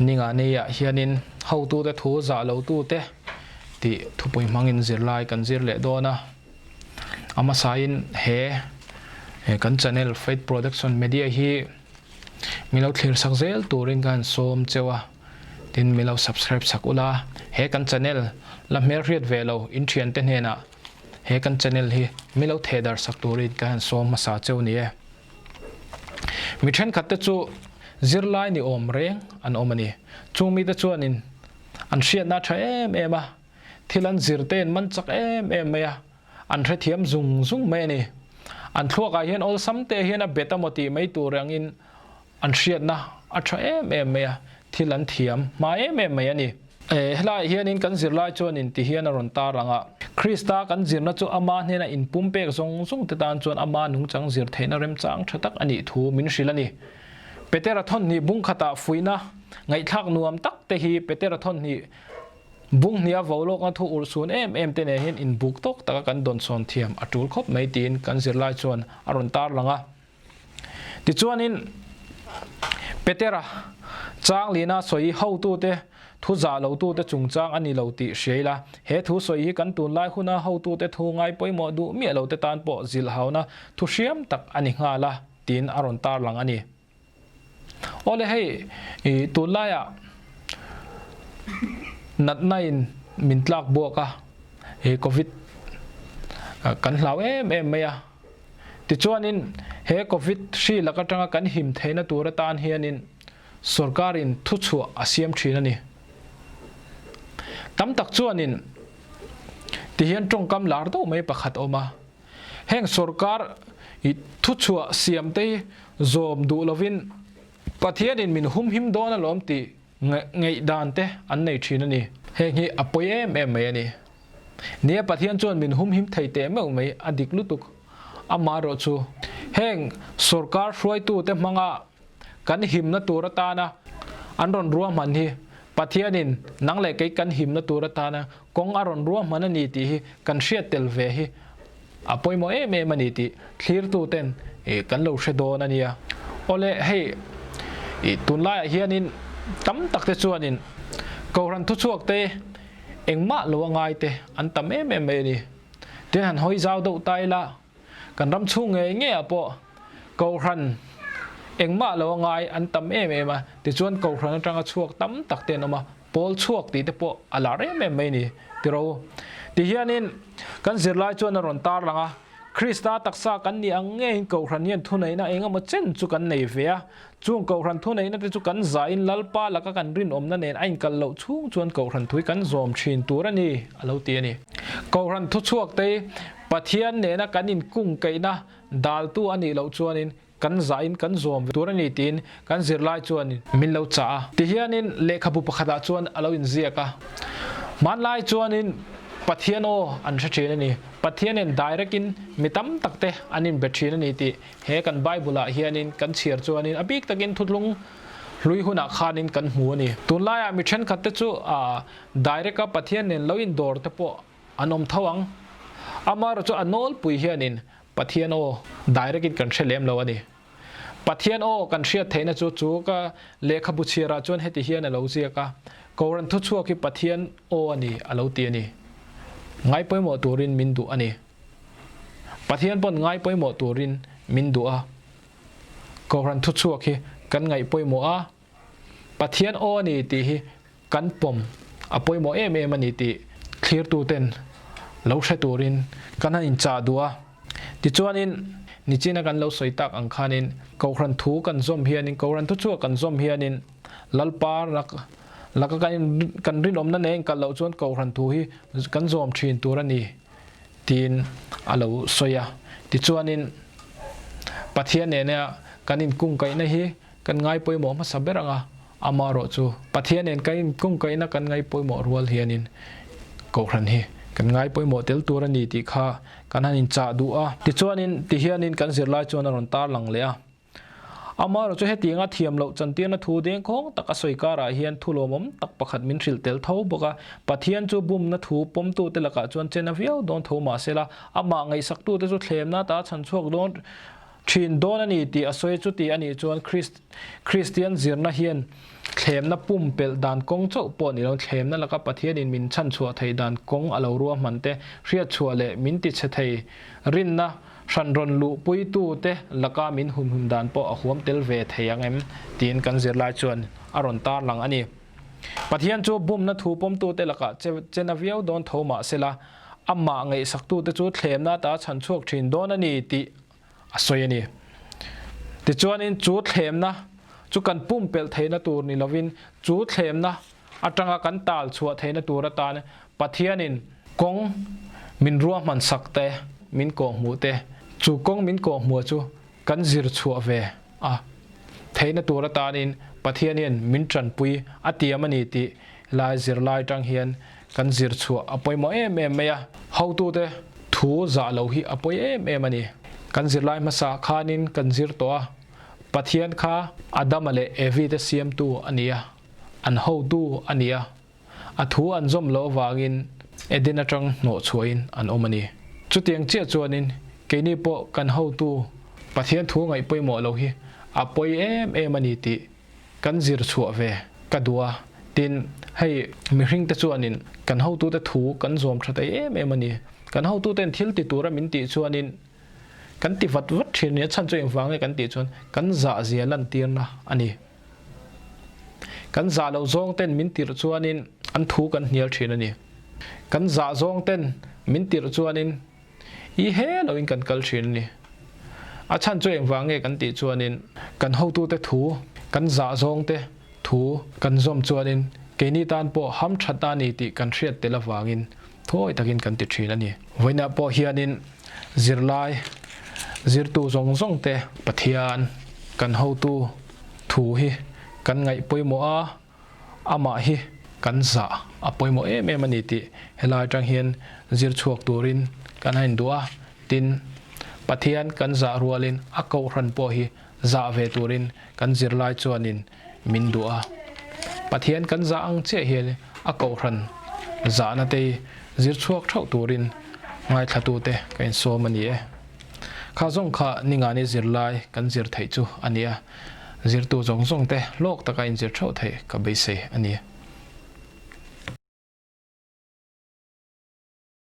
Ninga neiah hianin hotute thu zah lotute tih thupui hmangin zirlai kan zir leh dawn a. A hmasain he kan channel Faith Production Media hi mi lo thlir sak zel turin ka han sawm cheu a, tin mi lo subscribe sak ula, he kan channel la hmelhriat ve lo in thiante hnenah he kan channel hi mi lo theh darh sak turin ka han sawm hmasa cheu ni e. Mi thenkhat te chu zirlai ni awm reng an awm a ni. Chung mite chuanin an hriatna tha em em a, thil an zir te in man chak em em mai a, an hrethiam zung zung mai a ni. An thluakah hian awlsam te hian a bet a maw tih mai tur angin an hriatna a tha em em mai a, thil an thiam hma em em mai a ni. Helaiah hianin kan zirlai chuanin ti hian a rawn tar ang a, Krista kan zirna chu ama hnena inpumpek zawng zawng te tan chuan ama nungchang zir theihna remchang tha tak a nih thu min hrilh a ni. Petera thawnhnih bung khatah fuihna ngaihthlak nuam tak te hi Petera thawnhnih bung hniha vo lawkna thu urhsun em em te nen hian inbuk tawk taka kan dawnsawn thiam a tul khawp mai tiin kan zirlai chuan a rawn tar lang a. Tichuanin Petera chang lina sawi hotute thu zah lotute chungchang a ni lo tih hria ila, he thu sawi hi kan tunlai huna hotute thu ngai pawimawh duh miah lote tan pawh zilhhauna thu hriam tak a ni nghal a, tiin a rawn tarlang a ni. Awle hei tunlaiah natna in min tlak buak a, he covid kan hlau em em mai a. Tichuanin he Covid hri lak atanga kan him theihna tur atan hianin sorkarin thuchhuah a siam thin a ni. Tam tak chuanin tihian tawngkam lar deuh mai pakhat a awm a, heng sorkar i thuchhuah siam te hi zawm duh lovin Pathianin min humhim dawn alawm tih Ngaihdan te an nei thin a ni. Heng hi a pawi em em mai a ni. Nia Pathian chuan min humhim thei teh meuh mai a dik lutuk. Amaherawh chu heng sorkar hruaitute hmanga kan himna tur atana an rawn ruahman hi Pathianin nang leh kei kan himna tur atana kawng a rawn ruahman a ni tih hi kan hriat tel ve hi a pawimawh em em a ni tih thlirtuten kan lo hre dawn a nia. Awle hei tunlaiah hianin tam tak te chuanin Kohhran thuchhuak te engmah lo a ngai te an tam em em mai a ni. Tin han hawi zau deuh ta ila kan ram chhung ngei ngeiah pawh Kohhran engmah lo a ngai an tam em em a, tichuan Kohhran atanga chhuak tam tak te an awm a, Pawl chhuak tih te pawh a lar em em mai a ni tiro. Tihianin kan zirlai chuan a rawn tarlang a, Krista taksa kan nih ang ngeiin Kohhran hian thuneihna eng emaw chen chu kan nei ve a, chung Kohhran thuneihna te chu kan zahin Lalpa laka kan rinawmna nen a inkal loh chhung chuan Kohhran thui kan zawm thin tur a ni a lo ti a ni. Kohhran thuchhuak te hi Pathian nena kan inkungkaihna daltu a nih loh chuanin Kan zahin kan zawm ve tur a ni tiin kan zirlai chuan min lo chah a. Tihianin lehkhabu pakhatah chuan a lo inziak a. Hmanlai chuanin Pathian aw an hre thin a ni. Pathianin direct in mi tam tak te an inbe thin a ni tih he kan Bible ah hianin kan chhiar chuanin a bik takin thutlung hlui hunah khanin kan hmu a ni. Tunlaiah mi thenkhat te chu direct a Pathian nen lo indawr te pawh an awm tho ang. Amaherawhchu chu a nawlpui hianin Pathian aw direct in kan hre lem lo a ni. Pathian aw kan hriat theihna chu chu ka lehkhabu chhiarah chuan heti hian a lo ziak a, Koran thuchhuak hi Pathian aw a ni a lo ti a ni. Ngai pawimawh turin min duh a ni. Pathian pawn ngai pawimawh turin min duh a. Koran thuchhuak hi kan ngaih pawimawh a, Pathian aw a ni tih hi kan pawm a pawimawh em em a ni tih thlirtuten lo hre turin kan han inchah duh a. Tichuanin, nichina kan lo sawi tak ang khanin Kohhran thu kan zawm hianin, Kohhran thu chhuak kan zawm hianin Lalpa lak laka kan kan rinawmna nei inkal loh chuan Kohhran thu hi kan zawm thin tur a ni tiin a lo sawi a. Tichuanin, Pathian nena kan inkungkaihna hi Kan ngai pawimawh hmasa ber ang a, amaherawh chu Pathian nen kan inkawngkaihna kan ngai pawimawh rual hianin Kohhran hi kan ngai pawimawh tel tur a ni tih kha kan han inchah duh a. Tichuanin tihianin kan zirlai chuan a rawn tarlang leh a. Amaherawh chu hetianga thiam loh chantirna thu dengkhawng tak a sawi karah hian thu lawmawm tak pakhat min hrilh tel tho bawk a. Pathian chu bumna thu pawmtute lakah chuan chen a viau dawn tho mahsela amah ngaihsaktute chu thlemna ta chhan chhuak dawn. Thin dawn a ni tih a sawi chuti a nih chuan Kristian zirna hian thlemna pumpelh dan kawng chauh pawh ni lo, thlemna laka Pathianin min chhanchhuah theih dan kawng a lo ruahman te hriatchhuah leh min tichhe thei rinna hran rawn luhpuitute laka min humhim dan pawh a huam tel ve thei ang em tiin kan zirlai chuan a rawn tarlang a ni. Pathian chu bumna thu pawmtute lakah chena viau dawn tho mah sela, amah ngaihsaktute chu thlemna ata chhanchhuak thin dawn a ni tih a sawi a ni. Tichuanin chu thlemna chu kan pumpelh theihna tur ni lovin chu thlemna atanga kan tal chhuah theihna tur atan Pathianin kawng min ruahman sak te, min kawhhmuh te, chu kawng min kawhhmuh chu kan zir chhuah ve a theihna tur atanin Pathian hian min tanpui a tiam a ni tih lai zirlai tang hian kan zir chhuah a pawimawh em em mai a. Hotute thu zah lo hi a pawi em em a ni. Kan zirlai hmasa khanin kan zir tawh a, Pathian kha Adama leh Evi te siamtu a ni a, an hotu a ni a, a thu an zawm loh avangin Eden atang hnawh chhuahin an awm a ni. Chutiang chiah chuanin keini pawh kan hotu Pathian thu ngaih pawimawh lo hi a pawi em em a ni tih kan zir chhuah ve ka duh a, tin, hei mihringte chuanin kan hotute thu kan zawm tha thei em em a ni. Kan hotuten thil ti tura min tih chuanin kan ti vat vat thin a ni, a chhan chu engvang nge kan tih chuan kan zahzia lantirna a ni. Kan zah loh zawngten min tirh chuanin an thu kan hnial thin a ni. Kan zah zawngten min tirh chuanin I he loin kan kal thin a ni. A chhan chu engvang nge kan tih chuanin kan hotute thu, kan zah zawngte thu kan zawm chuanin keini tan pawh hamthat a ni tih kan hriat tel avangin thuawi takin kan ti thin a ni. Vawiinah pawh hianin zirlai zirtu zawng zawngte Pathian kan hotu thu hi kan ngaih pawimawh a, Amah hi kan zah a pawimawh em em a ni tih helai atang hian zir chhuak turin kan han induh a, tin, Pathian kan zah rualin a kohhran pawh hi zah ve turin kan zirlai chuanin min duh a. Pathian kan zah ang chiah hian a kohhran zahna te hi zir chhuak theuh turin ngaithlatute ka insawm a ni e. Kha zawng kha ningani zirlai kan zir theih chu a ni a, zirtu zawng zawng te hlawk taka inzir theuh theih ka beisei a ni.